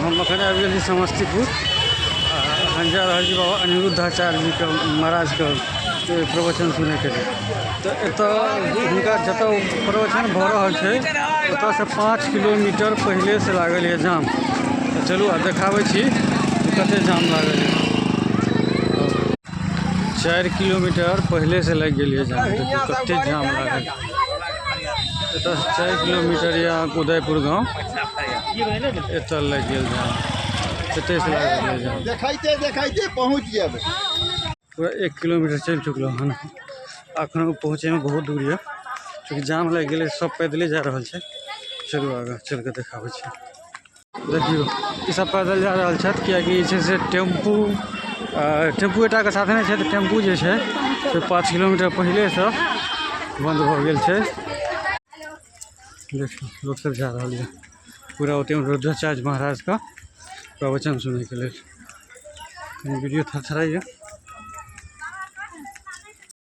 हम एखन आबि गेल छी समस्तीपुर। आ एखन जा रहल छी बाबा अनिरुद्धाचार्य जीके महाराजके प्रवचन सुनैके लेल। तऽ एतऽ हुनका जतऽ प्रवचन भऽ रहल छै, ओतऽसँ 5 किलोमीटर पहिलेसँ लागल यऽ जाम। तऽ चलू, आब देखाबै छी जे कतेक जाम लागल यऽ। 4 किलोमीटर पहिलेसँ लागि गेल यऽ जाम। देखियौ, कतेक जाम लागल। एतऽ 4 किलोमीटर यऽ अहाँके उदयपुर गाँव, एतऽ लागि गेल जाम। एतयसँ लागि गेल जाम। देखैते देखैते पहुँच जेबै। पूरा 1 किलोमीटर चलि चुकलहुँ हन, अखनो पहुँचैमे बहुत दूर यऽ, चूँकि जाम लागि गेलै, सब पैदले जा रहल छै। चलू, आगाँ चलि कऽ देखाबै छी। देखियौ, ई सब पैदल जा रहल छथि, किएकि जे छै से टेम्पू टेम्पू एटाके साथ नहि छै। तऽ टेम्पू जे छै से 5 किलोमीटर पहिलेसँ बन्द भऽ गेल छै। देखियौ, लोकसब जा रहल यऽ पूरा ओते रुद्राचार्य महाराजके प्रवचन सुनैके लेल। कनि वीडियो थरथराइए।